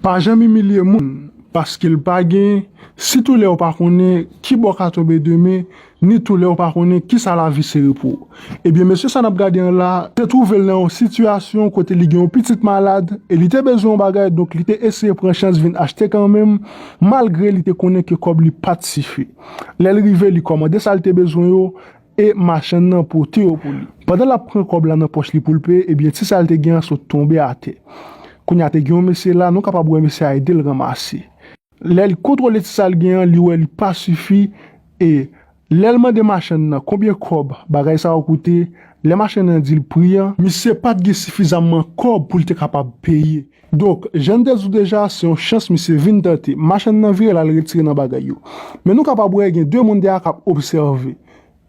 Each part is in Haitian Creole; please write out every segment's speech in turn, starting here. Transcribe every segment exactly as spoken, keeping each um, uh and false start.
Pa janm imilye moun, paske l pa gen, sitou lè w pa konnen ki bò w ka tonbe demen, ni tou lè w pa konnen kisa lavi sere pou ou. Ebyen, mesye sa n ap gade an la, te twouve l nan yon sitiyasyon kote li gen yon pitit malad, e li te bezwen yon bagay, donk li te eseye pran chans vin achte kanmenm, malgre li te konnen ke kòb li pa t sifi. Lè l rive, li kòmande sa l te bezwen yo, e machann nan pote yo pou li. Pandan l ap pran kòb la nan pòch li pou l peye, ebyen, ti sa l te gen an sot tonbe atè. Kounye a, te gen yon mesye la, nou kapab wè mesye a ede l ranmase. Lè li kontwole ti sa l gen an, li wè li pa sifi, e lè l mande machann nan konbyen kòb bagay sa yo koute, lè machann nan di l pri an, misye pa t gen sifizamman kòb pou l te kapab peye. Donk, jan n te di w deja, se yon chans misye vin tante. Machann nan vire l al retire nan bagay yo. Men nou kapab wè gen de moun dèyè k ap obsève.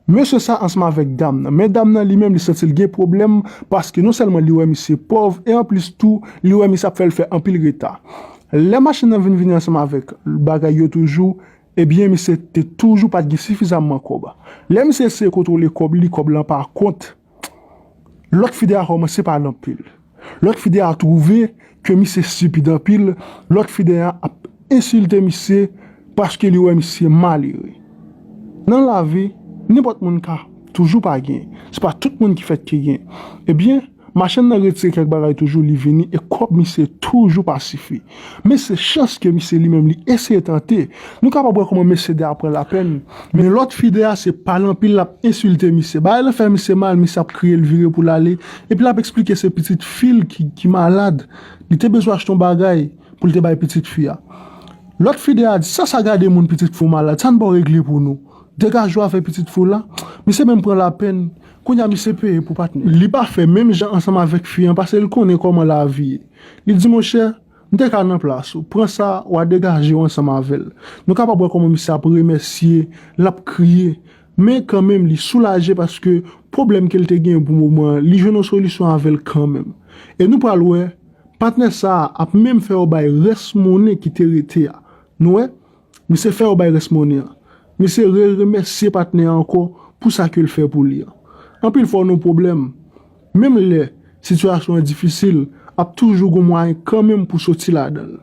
Mesye sa ansanm avèk dam nan. Men dam nan li menm li santi l gen pwoblèm paske non sèlman li wè misye pòv e anplis tou, li wè misye ap fè l fè anpil reta. Lè machann nan vin vini ansanm avèk bagay yo toujou, ebyen misye te toujou pa t gen sifizamman kòb. Lè misye eseye kontwole kòb li, kòb lan pa kont. Lòt fidè a kòmanse pale anpil. Lòt fidè a twouve ke misye stipid anpil. Lòt fidè a ap ensilte misye paske li wè misye malere. Nan lavi, nenpòt moun ka toujou pa gen. Se pa tout moun ki fèt ki gen. Ebyen, machann nan retire kèk bagay toujou, li vini e kòb misye toujou pa sifi. Men se chans ke misye li menm li eseye tante. Nou kapab wè kòman mesye dèyè a pran lapèn. Men lòt fidè a se pale anpil l ap ensilte misye. Bagay lan fè misye mal, misye ap kriye l vire pou l ale. Epi l ap eksplike se pitit fi l ki, ki malad. Li te bezwen achte yon bagay pou l te bay pitit fi a. Lòt fidè a di, sa sa gade moun, pitit fi w malad, sa n pa w regle pou nou. Degaje w avèk pitit fi w la. Misye menm pran lapèn. Kounye a misye peye pou patnè. Li pa fè menm jan ansanm avèk fi an paske l konnen kòman lavi ye. Li di, monchè, m te ka nan plas ou. Pran sa, w a degaje w ansanm avè l. Nou kapab wè kòman misye ap remèsye, l ap kriye. Men kanmenm, li soulaje paske pwoblèm ke l te genyen pou moman an, li jwenn yon solisyon avè l kanmenm. E nou pral wè, patnè sa a ap menm fè yo bay rès monnen ki te rete a. Nou wè? Misye fè yo bay rès monnen an. Misye re-remèsye patnè an ankò pou sa ke l fè pou li an. Anpil fwa w nan pwoblèm, menm lè sitiyasyon an difisil, ap toujou gon mwayen kanmenm pou soti ladan l.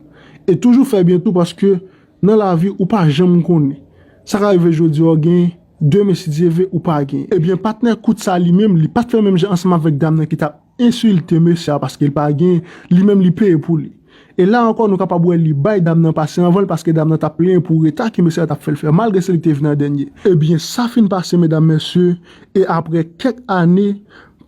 E toujou fè byen tou paske nan lavi ou pa janm konnen. Sa ka rive jodi a w genyen, demen si Dye vle ou pa genyen. Ebyen patnè kout sa li menm, li pa t fè menm jan ansanm avèk dam nan ki t ap ensilte mesye a paske l pa genyen, li menm li peye pou li. E la ankò nou kapab wè li bay dam nan pase anvan l paske dam nan t ap plenyen pou reta ke mesye a t ap fè l fè malgre se li ki te vin an dènye. Ebyen sa fin pase medam mesye, e aprè kèk ane,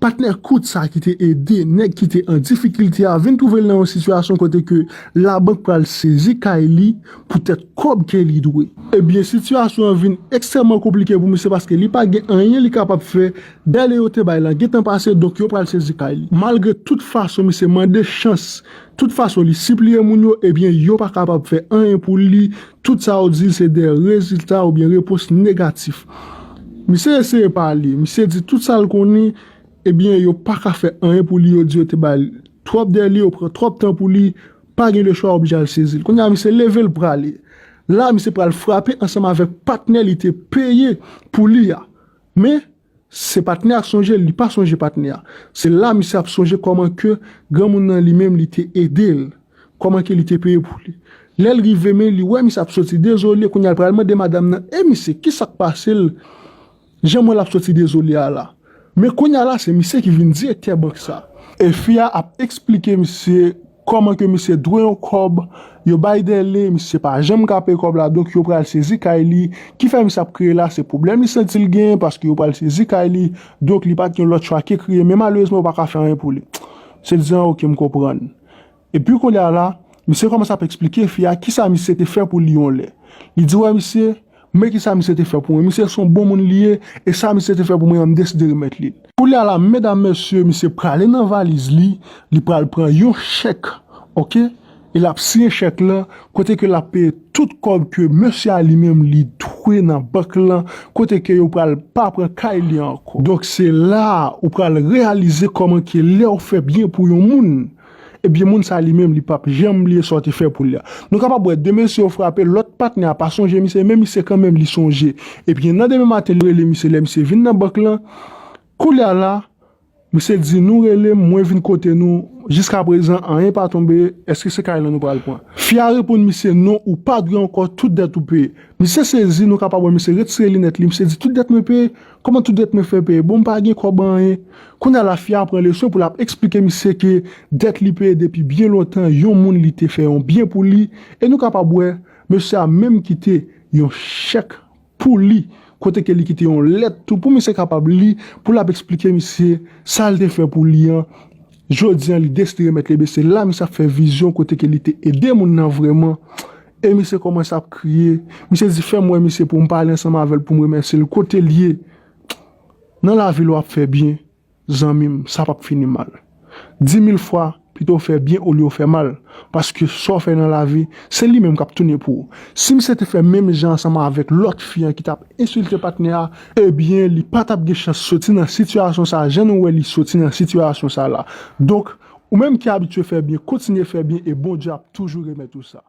patnè kout sa ki te ede nèg ki te an difikilte a vin twouve l nan yon sitiyasyon kote ke labank pral sezi kay li poutèt kòb ke li dwe. Ebyen sitiyasyon an vin ekstrèmman konplike pou misye paske li pa gen anyen li kapab fè. Dèle yo te bay lan gentan pase, donk yo pral sezi kay li. Malgre tout fason misye mande chans, tout fason li sipliye moun yo, ebyen yo pa kapab fè anyen pou li. Tout sa yo di se de rezilta oubyen repons negatif. Misye eseye pale, misye di tout sa l konnen, ebyen yo pa ka fè anyen pou li, yo di yo te bay twòp dèle, yo pran twòp tan pou li, pa gen lechwa, oblije al sezi l. Kounye a misye leve l prale. La misye pral frape ansanm avèk patnè li te peye pou li a. Men se patnè a k sonje l, li pa sonje patnè a. Se la misye ap sonje kòman ke granmoun nan li menm li te ede l, kòman ke li te peye pou li. Lè l rive men li wè misye ap soti dezole, kounye a l pral mande madanm nan, e misye, kisa k pase l? Jan m wè l ap soti dezole a la. Men kounye a la se misye ki vin direktè bank sa. E fi a ap eksplike misye kòman ke misye dwe yon kòb, yo bay dèle, misye pa janm ka peye kòb la, donk yo pral sezi kay li. Kifè misye ap kriye la, se pwoblèm li santi l genyen paske yo pral sezi kay li, donk li pa t gen lòt chwa ke kriye, men malerezman yo pa ka fè anyen pou li. Misye di an, oke, m konprann. Epi kounye a la, misye kòmanse ap eksplike fi a kisa misye te fè pou li yon lè. Li di, wè misye, men kisa misye te fè pou mwen. Misye se yon bon moun li ye, e sa misye te fè pou mwen an, m deside remèt li l. Kounye a la, medam, mesye, misye prale nan valiz li, li pral pran yon chèk, oke? E l ap siyen chèk lan, kote ke l ap peye tout kòb ke mesye a li menm li dwe nan bank lan, kote ke yo pral pa pran kay li ankò. Donk se la ou pral reyalize kòman ke lè w fè byen pou yon moun, ebyen moun sa li menm li p ap janm bliye sa w te fè pou li a. Nou kapab wè de mesye yo frape, lòt patnè a pa sonje misye, men misye kanmenm li sonje. Ebyen nan demen maten li rele misye, lè misye vin nan bank lan, kounye a la, Misye di, "Nou rele m, mwen vin kote nou, jiska prezan, anyen pa tonbe, èske se kay lan nou pral pran?" Fi a reponn misye, "Non, ou pa dwe ankò, tout dèt ou peye." Misye sezi, nou kapab wè misye retire linèt li, misye di, "Tout dèt mwen peye? Kòman tout dèt mwen fè peye? Bon, m pa gen kòb anyen." Kounye a la, fi a pran leson pou l ap eksplike misye ke dèt li peye depi byen lontan, yon moun li te fè yon byen pou li, e nou kapab wè, mesye a menm kite yon chèk pou li, kote ke li kite yon lèt tou pou misye kapab li, pou l ap eksplike misye sa l te fè pou li an. Jodi an, li deside remèt li, ebyen se la misye ap fè vizyon kote ke li te ede moun nan vrèman. E misye kòmanse ap kriye. Misye di, "Fè m wè misye pou m pale ansanm avè l, pou m remèsye l." Kote l ye? Nan lavi, lè w ap fè byen, zanmi m, sa p ap fini mal. Di mil fwa, pito w fè byen olye w fè mal. Paske sa w fè nan lavi, se li menm k ap tounen pou ou. Si misye te fè menm jan ansanm avèk lòt fi an ki t ap ensilte patnè a, ebyen, li pa t ap gen chans soti nan sitiyasyon sa a, jan nou wè li soti nan sitiyasyon sa a la. Donk, ou menm ki abitye fè byen, kontinye fè byen e Bondye ap toujou remèt ou sa.